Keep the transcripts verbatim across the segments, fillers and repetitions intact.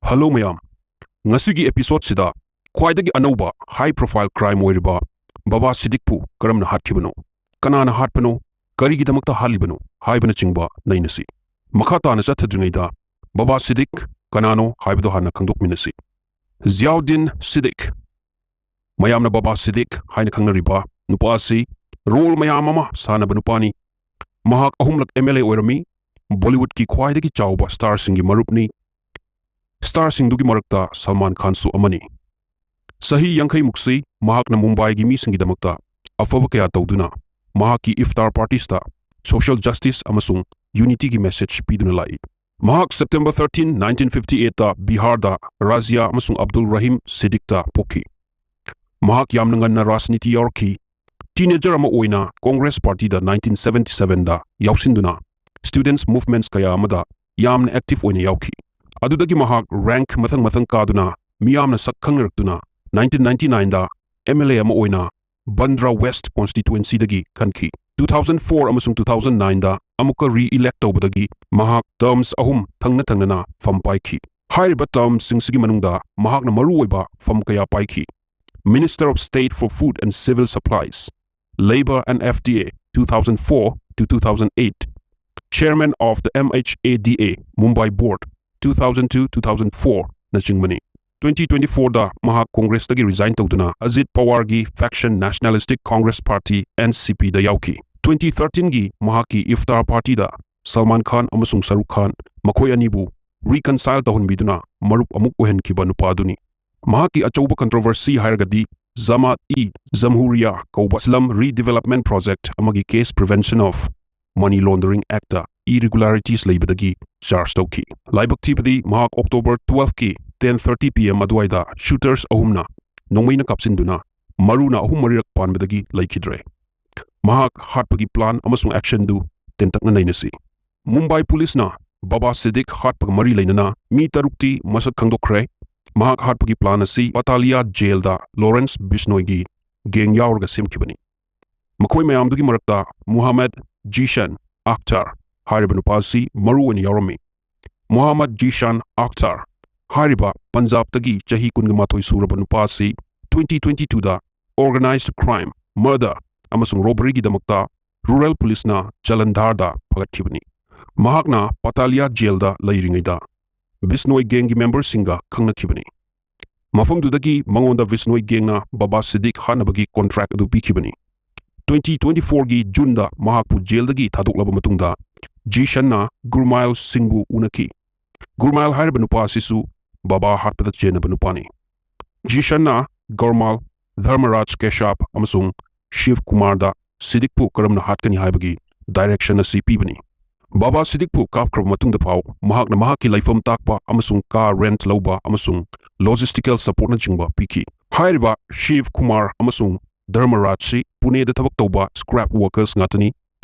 Hello ꯃꯌꯥꯝ, ꯉꯁꯤꯒꯤ ꯑꯦꯄꯤꯁꯣꯗꯁꯤꯗ ꯈ꯭ꯋꯥꯏꯗꯒꯤ ꯑꯅꯧꯕ ꯍꯥꯏ ꯄ꯭ꯔꯣꯐꯥꯏꯜ ꯀ꯭ꯔꯥꯏꯝ ꯑꯣꯏꯔꯤꯕ ꯕꯕꯥ ꯁꯤꯗꯤꯛꯄꯨ ꯀꯔꯝꯅ ꯍꯥꯠꯈꯤꯕꯅꯣ, ꯀꯅꯥꯅ ꯍꯥꯠꯄꯅꯣ, ꯀꯔꯤꯒꯤꯗꯃꯛꯇ ꯍꯥꯠꯂꯤꯕꯅꯣ ꯍꯥꯏꯕꯅꯆꯤꯡꯕ ꯅꯩꯅꯁꯤ꯫ ꯃꯈꯥ ꯇꯥꯅ ꯆꯠꯊꯗ꯭ꯔꯤꯉꯩꯗ ꯕꯕꯥ ꯁꯤꯗꯤꯛ ꯀꯅꯥꯅꯣ ꯍꯥꯏꯕꯗꯣ ꯍꯥꯟꯅ ꯈꯪꯗꯣꯛꯃꯤꯟꯅꯁꯤ꯫ ꯖꯤꯌꯥꯎꯗꯤꯟ ꯁꯤꯗꯤꯛ, ꯃꯌꯥꯝꯅ ꯕꯕꯥ ꯁꯤꯗꯤꯛ ꯍꯥꯏꯅ ꯈꯪꯅꯔꯤꯕ ꯅꯨꯄꯥ ꯑꯁꯤ ꯔꯣꯜ ꯃꯌꯥꯝ ꯑꯃ ꯁꯥꯟꯅꯕ ꯅꯨꯄꯥꯅꯤ꯫ ꯃꯍꯥꯛ ꯑꯍꯨꯝꯂꯛ ꯑꯦꯝ ꯑꯦꯜ ꯑꯦ ꯑꯣꯏꯔꯝꯃꯤ꯫ ꯕꯣꯂꯤꯋꯨꯗꯀꯤ ꯈ꯭ꯋꯥꯏꯗꯒꯤ ꯆꯥꯎꯕ ꯁ꯭ꯇꯥꯔꯁꯤꯡꯒꯤ ꯃꯔꯨꯞꯅꯤ꯫ ꯁ꯭ꯇꯥꯔꯁꯤꯡꯗꯨꯒꯤ ꯃꯔꯛꯇ ꯁꯜꯃꯥꯟ ꯈꯥꯟꯁꯨ ꯑꯃꯅꯤ꯫ ꯆꯍꯤ ꯌꯥꯡꯈꯩꯃꯨꯛꯁꯤ ꯃꯍꯥꯛꯅ ꯃꯨꯝꯕꯥꯏꯒꯤ ꯃꯤꯁꯤꯡꯒꯤꯗꯃꯛꯇ ꯑꯐꯕ ꯀꯌꯥ ꯇꯧꯗꯨꯅ ꯃꯍꯥꯛꯀꯤ ꯏꯐꯇꯥꯔ ꯄꯥꯔꯇꯤꯁꯇ ꯁꯣꯁꯤꯌꯦꯜ ꯖꯁꯇꯤꯁ ꯑꯃꯁꯨꯡ ꯌꯨꯅꯤꯇꯤꯒꯤ ꯃꯦꯁꯦꯖ ꯄꯤꯗꯨꯅ ꯂꯥꯛꯏ꯫ ꯃꯍꯥꯛ ꯁꯦꯞꯇꯦꯝꯕꯔ ꯊꯥꯔꯇꯤꯟ, ꯅꯥꯏꯟꯇꯤꯟ ꯐꯤꯐꯇꯤ ꯑꯩꯠꯇ ꯕꯤꯍꯥꯔꯗ ꯔꯥꯖꯤꯌꯥ ꯑꯃꯁꯨꯡ ꯑꯕꯗꯨꯜ ꯔꯍꯤꯝ ꯁꯤꯗꯤꯛꯇ ꯄꯣꯛꯈꯤ꯫ ꯃꯍꯥꯛ ꯌꯥꯝꯅ ꯉꯟꯅ ꯔꯥꯖꯅꯤꯇꯤ ꯌꯥꯎꯔꯛꯈꯤ꯫ ꯇꯤꯅꯦꯖꯔ ꯑꯃ ꯑꯣꯏꯅ ꯀꯣꯡꯒ꯭ꯔꯦꯁ ꯄꯥꯔꯇꯤꯗ ꯅꯥꯏꯟꯇꯤꯟ ꯁꯚꯦꯟꯇꯤ ꯁꯚꯦꯟꯗ ꯌꯥꯎꯁꯤꯟꯗꯨꯅ ꯁ꯭ꯇꯨꯗꯦꯟꯠꯁ ꯃꯨꯚꯃꯦꯟꯠꯁ ꯀꯌꯥ ꯑꯃꯗ ꯌꯥꯝꯅ ꯑꯦꯛꯇꯤꯚ ꯑꯣꯏꯅ ꯌꯥꯎꯈꯤ꯫ ꯑꯗꯨꯗꯒꯤ ꯃꯍꯥꯛ ꯔꯦꯡꯛ ꯃꯊꯪ ꯃꯊꯪ ꯀꯥꯗꯨꯅ ꯃꯤꯌꯥꯝꯅ ꯁꯛ ꯈꯪꯅꯔꯛꯇꯨꯅ ꯅꯥꯏꯟꯇꯤꯟ ꯅꯥꯏꯟꯇꯤ ꯅꯥꯏꯟꯗ ꯑꯦꯝ ꯑꯦꯜ ꯑꯦ ꯑꯃ ꯑꯣꯏꯅ ꯕꯟꯗ꯭ꯔꯥ ꯋꯦꯁ꯭ꯠ ꯀꯣꯟꯁꯇꯤꯇ꯭ꯋꯦꯟꯁꯤꯗꯒꯤ ꯈꯟꯈꯤ꯫ ꯇꯨ ꯊꯥꯎꯖꯟ ꯐꯣꯔ ꯑꯃꯁꯨꯡ ꯇꯨ ꯊꯥꯎꯖꯟ ꯅꯥꯏꯟꯗ ꯑꯃꯨꯛꯀ ꯔꯤ ꯏꯂꯦꯛ ꯇꯧꯕꯗꯒꯤ ꯃꯍꯥꯛ ꯇꯔꯝꯁ ꯑꯍꯨꯝ ꯊꯪꯅ ꯊꯪꯅꯅ ꯐꯝ ꯄꯥꯏꯈꯤ꯫ ꯍꯥꯏꯔꯤꯕ ꯇꯔꯝꯁꯤꯡꯁꯤꯒꯤ ꯃꯅꯨꯡꯗ ꯃꯍꯥꯛꯅ ꯃꯔꯨꯑꯣꯏꯕ ꯐꯝ ꯀꯌꯥ ꯄꯥꯏꯈꯤ꯫ Minister of State for Food and Civil Supplies, Labour and F D A, two thousand four to two thousand eight, Chairman of the M H A D A, Mumbai Board, two thousand two two thousand four ꯅꯆꯤꯡꯕꯅꯤ꯫ Twenty twenty ꯐꯣꯔꯗ ꯃꯍꯥꯛ ꯀꯣꯡꯒ꯭ꯔꯦꯁꯇꯒꯤ resign ꯇꯧꯗꯨꯅ Ajit ꯄꯋꯥꯔꯒꯤ ꯐꯦꯛꯁꯟ Nationalistic Congress Party, N C P ꯗ ꯌꯥꯎꯈꯤ꯫ Twenty ꯊꯥꯔꯇꯤꯟꯒꯤ ꯃꯍꯥꯛꯀꯤ ꯏꯐꯇꯥꯔ ꯄꯥꯔꯇꯤꯗ ꯁꯜꯃꯥꯟ ꯈꯥꯟ ꯑꯃꯁꯨꯡ ꯁꯔꯨꯛ ꯈꯥꯟ, ꯃꯈꯣꯏ ꯑꯅꯤꯕꯨ ꯔꯤꯀꯟꯁꯥꯏꯜ ꯇꯧꯍꯟꯕꯤꯗꯨꯅ ꯃꯔꯨꯞ ꯑꯃꯨꯛ ꯑꯣꯏꯍꯟꯈꯤꯕ ꯅꯨꯄꯥꯗꯨꯅꯤ꯫ ꯃꯍꯥꯛꯀꯤ ꯑꯆꯧꯕ ꯀꯟꯇ꯭ꯔꯣꯚꯔꯁꯤ ꯍꯥꯏꯔꯒꯗꯤ ꯖꯃꯥꯠ ꯏ ꯖꯝꯍꯨꯔꯤꯌꯥ ꯀꯧꯕ slum redevelopment project ꯑꯃꯒꯤ case, Prevention of Money Laundering Actꯇ irregularities ꯂꯩꯕꯗꯒꯤ ꯆꯥꯔꯖ ꯇꯧꯈꯤ꯫ ꯂꯥꯏꯕꯛ ꯊꯤꯕꯗꯤ ꯃꯍꯥꯛ ꯑꯣꯛꯇꯣꯕꯔ ꯇꯨꯋꯦꯜꯐꯀꯤ ꯇꯦꯟ ꯊꯥꯔꯇꯤ ꯄꯤ ꯑꯦꯝ ꯑꯗꯨꯋꯥꯏꯗ ꯁꯨꯇꯔꯁ ꯑꯍꯨꯝꯅ ꯅꯣꯡꯃꯩꯅ ꯀꯥꯞꯁꯤꯟꯗꯨꯅ ꯃꯔꯨꯅ ꯑꯍꯨꯝ ꯃꯔꯤꯔꯛ ꯄꯥꯟꯕꯗꯒꯤ ꯂꯩꯈꯤꯗ꯭ꯔꯦ꯫ ꯃꯍꯥꯛ ꯍꯥꯠꯄꯒꯤ ꯄ꯭ꯂꯥꯟ ꯑꯃꯁꯨꯡ ꯑꯦꯛꯁꯟꯗꯨ ꯇꯦꯟꯇꯛꯅ ꯅꯩꯅꯁꯤ꯫ ꯃꯨꯝꯕꯥꯏ ꯄꯨꯂꯤꯁꯅ ꯕꯕꯥ ꯁꯤꯗꯤꯛ ꯍꯥꯠꯄꯒ ꯃꯔꯤ ꯂꯩꯅꯅ ꯃꯤ ꯇꯔꯨꯛꯇꯤ ꯃꯁꯛ ꯈꯪꯗꯣꯛꯈ꯭ꯔꯦ꯫ ꯃꯍꯥꯛ ꯍꯥꯠꯄꯒꯤ ꯄ꯭ꯂꯥꯟ ꯑꯁꯤ ꯄꯇꯥꯂꯤꯌꯥ ꯖꯦꯜꯗ ꯂꯣꯔꯦꯟꯁ ꯕꯤꯁꯅꯣꯏꯒꯤ ꯒꯦꯡ ꯌꯥꯎꯔꯒ ꯁꯦꯝꯈꯤꯕꯅꯤ꯫ ꯃꯈꯣꯏ ꯃꯌꯥꯝꯗꯨꯒꯤ ꯃꯔꯛꯇ ꯃꯨꯍꯝꯃꯗ ꯖꯤꯁꯥꯟ ꯑꯈꯇꯔ ꯍꯥꯏꯔꯤꯕ ꯅꯨꯄꯥ ꯑꯁꯤ ꯃꯔꯨ ꯑꯣꯏꯅ ꯌꯥꯎꯔꯝꯃꯤ꯫ ꯃꯨꯍꯝꯃꯗ ꯖꯤꯁꯥꯟ ꯑꯈꯇꯔ ꯍꯥꯏꯔꯤꯕ ꯄꯟꯖꯥꯕꯇꯒꯤ ꯆꯍꯤ ꯀꯨꯟꯒ ꯃꯥꯊꯣꯏ ꯁꯨꯔꯕ ꯅꯨꯄꯥ ꯑꯁꯤ twenty twenty-twoꯗ organized crime, murder ꯑꯃꯁꯨꯡ robberyꯒꯤꯗꯃꯛꯇ rural policeꯅ ꯖꯂꯟꯙꯔꯗ ꯐꯒꯠꯈꯤꯕꯅꯤ꯫ ꯃꯍꯥꯛꯅ ꯄꯇꯥꯂꯤꯌꯥ ꯖꯦꯜꯗ ꯂꯩꯔꯤꯉꯩꯗ ꯕꯤꯁꯅꯣꯏ ꯒꯦꯡꯒꯤ memberꯁꯤꯡꯒ ꯈꯪꯅꯈꯤꯕꯅꯤ꯫ ꯃꯐꯝꯗꯨꯗꯒꯤ ꯃꯉꯣꯟꯗ ꯕꯤꯁꯅꯣꯏ ꯒꯦꯡꯅ ꯕꯕꯥ ꯁꯤꯗꯤꯛ ꯍꯥꯠꯅꯕꯒꯤ contract ꯑꯗꯨ ꯄꯤꯈꯤꯕꯅꯤ꯫ Twenty twenty-fourꯒꯤ Juneꯗ ꯃꯍꯥꯛꯄꯨ ꯖꯦꯜꯗꯒꯤ ꯊꯥꯗꯣꯛꯂꯕ ꯃꯇꯨꯡꯗ ꯖꯤꯁꯟꯅ ꯒꯨꯔꯃꯥꯏꯜ ꯁꯤꯡꯕꯨ ꯎꯅꯈꯤ꯫ ꯒꯨꯔꯃꯥꯏꯜ ꯍꯥꯏꯔꯤꯕ ꯅꯨꯄꯥ ꯑꯁꯤꯁꯨ ꯕꯕꯥ ꯍꯥꯠꯄꯗ ꯆꯦꯟꯅꯕ ꯅꯨꯄꯥꯅꯤ꯫ ꯖꯤꯁꯟꯅ ꯒꯨꯔꯃꯥꯏꯜ, ꯙꯔꯃꯔꯥꯖ ꯀꯦꯁꯥꯞ ꯑꯃꯁꯨꯡ ꯁꯤꯚ ꯀꯨꯃꯥꯔꯗ ꯁꯤꯗꯤꯛꯄꯨ ꯀꯔꯝꯅ ꯍꯥꯠꯀꯅꯤ ꯍꯥꯏꯕꯒꯤ direction ꯑꯁꯤ ꯄꯤꯕꯅꯤ꯫ ꯕꯕꯥ ꯁꯤꯗꯤꯛꯄꯨ ꯀꯥꯞꯈ꯭ꯔꯕ ꯃꯇꯨꯡꯗ ꯐꯥꯎ ꯃꯍꯥꯛꯅ ꯃꯍꯥꯛꯀꯤ ꯂꯩꯐꯝ ꯇꯥꯛꯄ ꯑꯃꯁꯨꯡ car rent ꯂꯧꯕ ꯑꯃꯁꯨꯡ logistical supportꯅꯆꯤꯡꯕ ꯄꯤꯈꯤ꯫ ꯍꯥꯏꯔꯤꯕ ꯁꯤꯚ ꯀꯨꯃꯥꯔ ꯑꯃꯁꯨꯡ ꯙꯔꯃꯔꯥꯖꯁꯤ ꯄꯨꯅꯦꯗ ꯊꯕꯛ ꯇꯧꯕ scrap workers ꯉꯥꯛꯇꯅꯤ꯫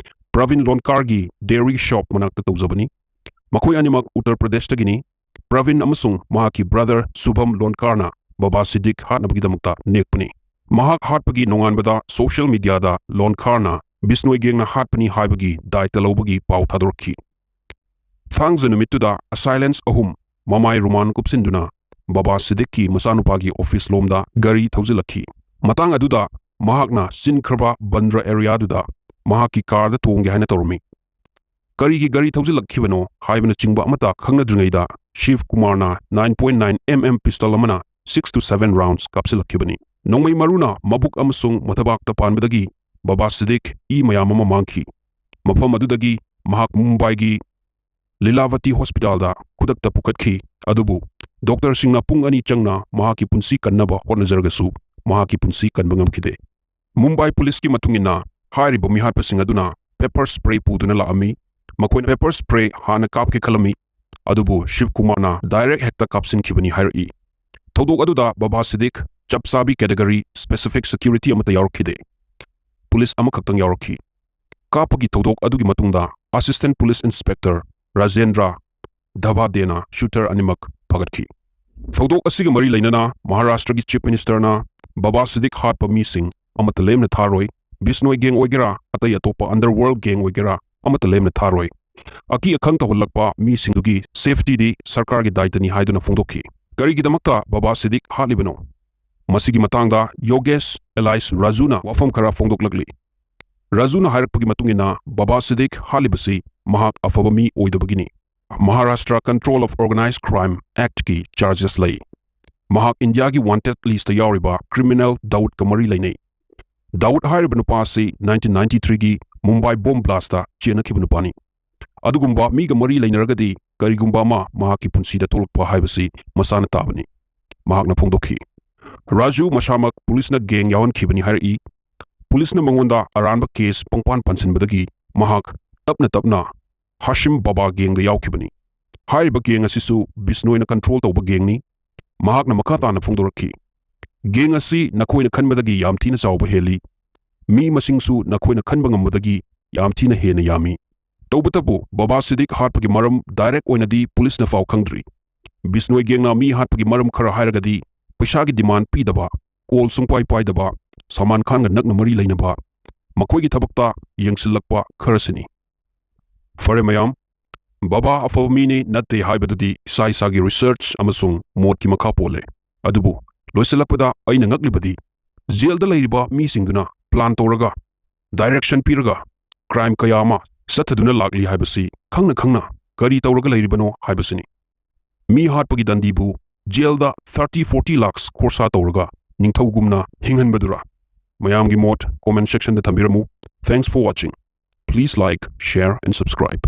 ꯄ꯭ꯔꯕꯤꯟ ꯂꯣꯟꯀꯥꯔꯒꯤ dairy shop ꯃꯅꯥꯛꯇ ꯇꯧꯖꯕꯅꯤ꯫ ꯃꯈꯣꯏ ꯑꯅꯤꯃꯛ ꯎꯠꯇꯔ ꯄ꯭ꯔꯗꯦꯁꯇꯒꯤꯅꯤ꯫ ꯄ꯭ꯔꯕꯤꯟ ꯑꯃꯁꯨꯡ ꯃꯍꯥꯛꯀꯤ brother ꯁꯨꯚꯝ ꯂꯣꯟꯀꯥꯔꯅ ꯕꯕꯥ ꯁꯤꯗꯤꯛ ꯍꯥꯠꯅꯕꯒꯤꯗꯃꯛꯇ ꯅꯦꯛꯄꯅꯤ꯫ ꯃꯍꯥꯛ ꯍꯥꯠꯄꯒꯤ ꯅꯣꯡꯉꯥꯟꯕꯗ social mediaꯗ ꯂꯣꯟꯀꯥꯔꯅ ꯕꯤꯁꯅꯣꯏ ꯒꯦꯡꯅ ꯍꯥꯠꯄꯅꯤ ꯍꯥꯏꯕꯒꯤ ꯗꯥꯏꯇ ꯂꯧꯕꯒꯤ ꯄꯥꯎ ꯊꯥꯗꯣꯔꯛꯈꯤ꯫ ꯊꯥꯡꯖ ꯅꯨꯃꯤꯠꯇꯨꯗ assailants ꯑꯍꯨꯝ ꯃꯃꯥꯏ ꯔꯨꯃꯥꯟ ꯀꯨꯞꯁꯤꯟꯗꯨꯅ ꯕꯕꯥ ꯁꯤꯗꯤꯛꯀꯤ ꯃꯆꯥꯅꯨꯄꯥꯒꯤ office ꯂꯣꯝꯗ ꯒꯥꯔꯤ ꯊꯧꯖꯤꯜꯂꯛꯈꯤ꯫ ꯃꯇꯥꯡ ꯑꯗꯨꯗ ꯃꯍꯥꯛꯅ ꯆꯤꯟꯈ꯭ꯔꯕ ꯕꯟꯗ꯭ꯔ areaꯗꯨꯗ ꯃꯍꯥꯛꯀꯤ carꯗ ꯇꯣꯡꯒꯦ ꯍꯥꯏꯅ ꯇꯧꯔꯝꯃꯤ꯫ ꯀꯔꯤꯒꯤ ꯒꯥꯔꯤ ꯊꯧꯖꯤꯜꯂꯛꯈꯤꯕꯅꯣ ꯍꯥꯏꯕꯅꯆꯤꯡꯕ ꯑꯃꯠꯇ ꯈꯪꯅꯗ꯭ꯔꯤꯉꯩꯗ ꯁꯤꯚ ꯀꯨꯃꯥꯔꯅ nine point nine M M pistol ꯑꯃꯅ six to seven rounds ꯀꯥꯞꯁꯤꯜꯂꯛꯈꯤꯕꯅꯤ꯫ ꯅꯣꯡꯃꯩ ꯃꯔꯨꯅ ꯃꯕꯨꯛ ꯑꯃꯁꯨꯡ ꯃꯊꯕꯥꯛꯇ ꯄꯥꯟꯕꯗꯒꯤ ꯕꯕꯥ ꯁꯤꯗꯤꯛ ꯏ ꯃꯌꯥꯝ ꯑꯃ ꯃꯥꯡꯈꯤ꯫ ꯃꯐꯝ ꯑꯗꯨꯗꯒꯤ ꯃꯍꯥꯛ ꯃꯨꯝꯕꯥꯏꯒꯤ ꯂꯤꯂꯥꯚꯇꯤ hospitalꯗ ꯈꯨꯗꯛꯇ ꯄꯨꯈꯠꯈꯤ, ꯑꯗꯨꯕꯨ doctorꯁꯤꯡꯅ ꯄꯨꯡ ꯑꯅꯤ ꯆꯪꯅ ꯃꯍꯥꯛꯀꯤ ꯄꯨꯟꯁꯤ ꯀꯟꯅꯕ ꯍꯣꯠꯅꯖꯔꯒꯁꯨ ꯃꯍꯥꯛꯀꯤ ꯄꯨꯟꯁꯤ ꯀꯟꯕ ꯉꯝꯈꯤꯗꯦ꯫ ꯃꯨꯝꯕꯥꯏ ꯄꯨꯂꯤꯁꯀꯤ ꯃꯇꯨꯡ ꯏꯟꯅ, ꯍꯥꯏꯔꯤꯕ ꯃꯤꯍꯥꯠꯄꯁꯤꯡ ꯑꯗꯨꯅ pepper spray ꯄꯨꯗꯨꯅ ꯂꯥꯛꯑꯝꯃꯤ꯫ ꯃꯈꯣꯏꯅ pepper spray ꯍꯥꯟꯅ ꯀꯥꯞꯀꯦ ꯈꯜꯂꯝꯃꯤ, ꯑꯗꯨꯕꯨ ꯁꯤꯚ ꯀꯨꯃꯥꯔꯅ direct ꯍꯦꯛꯇ ꯀꯥꯞꯁꯤꯟꯈꯤꯕꯅꯤ ꯍꯥꯏꯔꯛꯏ꯫ ꯊꯧꯗꯣꯛ ꯑꯗꯨꯗ ꯕꯕꯥ ꯁꯤꯗꯤꯛ ꯆꯞ ꯆꯥꯕꯤ category specific security ꯑꯃꯠꯇ ꯌꯥꯎꯔꯛꯈꯤꯗꯦ꯫ ꯄꯨꯂꯤꯁ ꯑꯃꯈꯛꯇꯪ ꯌꯥꯎꯔꯛꯈꯤ꯫ ꯀꯥꯞꯄꯒꯤ ꯊꯧꯗꯣꯛ ꯑꯗꯨꯒꯤ ꯃꯇꯨꯡꯗ assistant police inspector Rajendra ꯙꯕꯥꯗꯦꯅ shooter ꯑꯅꯤꯃꯛ ꯐꯒꯠꯈꯤ꯫ ꯊꯧꯗꯣꯛ ꯑꯁꯤꯒ ꯃꯔꯤ ꯂꯩꯅꯅ ꯃꯍꯥꯔꯥꯁꯇ꯭ꯔꯒꯤ chief ministerꯅ ꯕꯕꯥ ꯁꯤꯗꯤꯛ ꯍꯥꯠꯄ ꯃꯤꯁꯤꯡ ꯑꯃꯠꯇ ꯂꯦꯝꯅ ꯊꯥꯔꯣꯏ, ꯕꯤꯁꯅꯣꯏ gang ꯑꯣꯏꯒꯦꯔꯥ, ꯑꯇꯩ ꯑꯇꯣꯞꯄ underworld gang ꯑꯣꯏꯒꯦꯔꯥ, ꯑꯃꯠꯇ ꯂꯦꯝꯅ ꯊꯥꯔꯣꯏ꯫ ꯑꯀꯤ ꯑꯈꯪ ꯇꯧꯍꯜꯂꯛꯄ ꯃꯤꯁꯤꯡꯗꯨꯒꯤ safetyꯗꯤ ꯁꯔꯀꯥꯔꯒꯤ ꯗꯥꯏꯇꯅꯤ ꯍꯥꯏꯗꯨꯅ ꯐꯣꯡꯗꯣꯛꯈꯤ꯫ ꯀꯔꯤꯒꯤꯗꯃꯛꯇ ꯕꯕꯥ ꯁꯤꯗꯤꯛ ꯍꯥꯠꯂꯤꯕꯅꯣ? ꯃꯁꯤꯒꯤ ꯃꯇꯥꯡꯗ ꯌꯣꯒꯦꯁ alias ꯔꯥꯖꯨꯅ ꯋꯥꯐꯝ ꯈꯔ ꯐꯣꯡꯗꯣꯛꯂꯛꯂꯤ꯫ ꯔꯥꯖꯨꯅ ꯍꯥꯏꯔꯛꯄꯒꯤ ꯃꯇꯨꯡ ꯏꯟꯅ, ꯕꯕꯥ ꯁꯤꯗꯤꯛ ꯍꯥꯠꯂꯤꯕꯁꯤ ꯃꯍꯥꯛ ꯑꯐꯕ ꯃꯤ ꯑꯣꯏꯗꯕꯒꯤꯅꯤ꯫ Maharashtra Control of Organised Crime Actꯀꯤ charges ꯂꯩ꯫ ꯃꯍꯥꯛ ꯏꯟꯗꯤꯌꯥꯒꯤ wanted listꯇ ꯌꯥꯎꯔꯤꯕ criminal ꯗꯥꯎꯗꯀ ꯃꯔꯤ ꯂꯩꯅꯩ꯫ ꯗꯥꯎꯗ ꯍꯥꯏꯔꯤꯕ ꯅꯨꯄꯥ ꯑꯁꯤ nineteen ninety threeꯒꯤ ꯃꯨꯝꯕꯥꯏ bomb blastꯇ ꯆꯦꯟꯅꯈꯤꯕ ꯅꯨꯄꯥꯅꯤ꯫ ꯑꯗꯨꯒꯨꯝꯕ ꯃꯤꯒ ꯃꯔꯤ ꯂꯩꯅꯔꯒꯗꯤ ꯀꯔꯤꯒꯨꯝꯕ ꯑꯃ ꯃꯍꯥꯛꯀꯤ ꯄꯨꯟꯁꯤꯗ ꯊꯣꯛꯂꯛꯄ ꯍꯥꯏꯕꯁꯤ ꯃꯁꯥꯅ ꯇꯥꯕꯅꯤ꯫ ꯃꯍꯥꯛꯅ ꯐꯣꯡꯗꯣꯛꯈꯤ꯫ ꯔꯥꯖꯨ ꯃꯁꯥꯃꯛ ꯄꯨꯂꯤꯁꯅ gang ꯌꯥꯎꯍꯟꯈꯤꯕꯅꯤ ꯍꯥꯏꯔꯛꯏ꯫ ꯄꯨꯂꯤꯁꯅ ꯃꯉꯣꯟꯗ ꯑꯔꯥꯟꯕ case ꯄꯪꯄꯥꯟ ꯄꯥꯟꯁꯤꯟꯕꯗꯒꯤ ꯃꯍꯥꯛ ꯇꯞꯅ ꯇꯞꯅ ꯍꯥꯁꯤꯝ ꯕꯕꯥ gangꯗ ꯌꯥꯎꯈꯤꯕꯅꯤ꯫ ꯍꯥꯏꯔꯤꯕ gang ꯑꯁꯤꯁꯨ ꯕꯤꯁꯅꯣꯏꯅ control ꯇꯧꯕ gangꯅꯤ꯫ ꯃꯍꯥꯛꯅ ꯃꯈꯥ ꯇꯥꯅ ꯐꯣꯡꯗꯣꯔꯛꯈꯤ, gang ꯑꯁꯤ ꯅꯈꯣꯏꯅ ꯈꯟꯕꯗꯒꯤ ꯌꯥꯝ ꯊꯤꯅ ꯆꯥꯎꯕ ꯍꯦꯜꯂꯤ꯫ ꯃꯤ ꯃꯁꯤꯡꯁꯨ ꯅꯈꯣꯏꯅ ꯈꯟꯕ ꯉꯝꯕꯗꯒꯤ ꯌꯥꯝ ꯊꯤꯅ ꯍꯦꯟꯅ ꯌꯥꯝꯃꯤ꯫ ꯇꯧꯕꯇꯕꯨ ꯕꯕꯥ ꯁꯤꯗꯤꯛ ꯍꯥꯠꯄꯒꯤ ꯃꯔꯝ direct ꯑꯣꯏꯅꯗꯤ ꯄꯨꯂꯤꯁꯅ ꯐꯥꯎ ꯈꯪꯗ꯭ꯔꯤ꯫ ꯕꯤꯁꯅꯣꯏ gangꯅ ꯃꯤ ꯍꯥꯠꯄꯒꯤ ꯃꯔꯝ ꯈꯔ ꯍꯥꯏꯔꯒꯗꯤ ꯄꯩꯁꯥꯒꯤ demand ꯄꯤꯗꯕ, call ꯁꯨꯡꯄꯥꯏ ꯄꯥꯏꯗꯕ, ꯁꯜꯃꯥꯟ ꯈꯥꯟꯒ ꯅꯛꯅ ꯃꯔꯤ ꯂꯩꯅꯕ, ꯃꯈꯣꯏꯒꯤ ꯊꯕꯛꯇ ꯌꯦꯡꯁꯤꯜꯂꯛꯄ ꯈꯔꯁꯤꯅꯤ꯫ ꯐꯔꯦ ꯃꯌꯥꯝ, ꯕꯕꯥ ꯑꯐꯕ ꯃꯤꯅꯤ ꯅꯠꯇꯦ ꯍꯥꯏꯕꯗꯨꯗꯤ ꯏꯁꯥ ꯏꯁꯥꯒꯤ research ꯑꯃꯁꯨꯡ ꯃꯣꯠꯀꯤ ꯃꯈꯥ ꯄꯣꯜꯂꯦ꯫ ꯑꯗꯨꯕꯨ ꯂꯣꯏꯁꯤꯜꯂꯛꯄꯗ ꯑꯩꯅ ꯉꯛꯂꯤꯕꯗꯤ jailꯗ ꯂꯩꯔꯤꯕ ꯃꯤꯁꯤꯡꯗꯨꯅ plan ꯇꯧꯔꯒ, direction ꯄꯤꯔꯒ crime ꯀꯌꯥ ꯑꯃ ꯆꯠꯊꯗꯨꯅ ꯂꯥꯛꯂꯤ ꯍꯥꯏꯕꯁꯤ ꯈꯪꯅ ꯈꯪꯅ ꯀꯔꯤ ꯇꯧꯔꯒ ꯂꯩꯔꯤꯕꯅꯣ ꯍꯥꯏꯕꯁꯤꯅꯤ꯫ ꯃꯤ ꯍꯥꯠꯄꯒꯤ ꯗꯟꯗꯤꯕꯨ jailꯗ thirty forty lakhs ꯈꯣꯔꯁꯥ ꯇꯧꯔꯒ ꯅꯤꯡꯊꯧꯒꯨꯝꯅ ꯍꯤꯡꯍꯟꯕꯗꯨꯔꯥ? ꯃꯌꯥꯝꯒꯤ ꯃꯣꯠ comment sectionꯗ ꯊꯝꯕꯤꯔꯝꯃꯨ꯫ Thanks for watching. Please like, share and subscribe.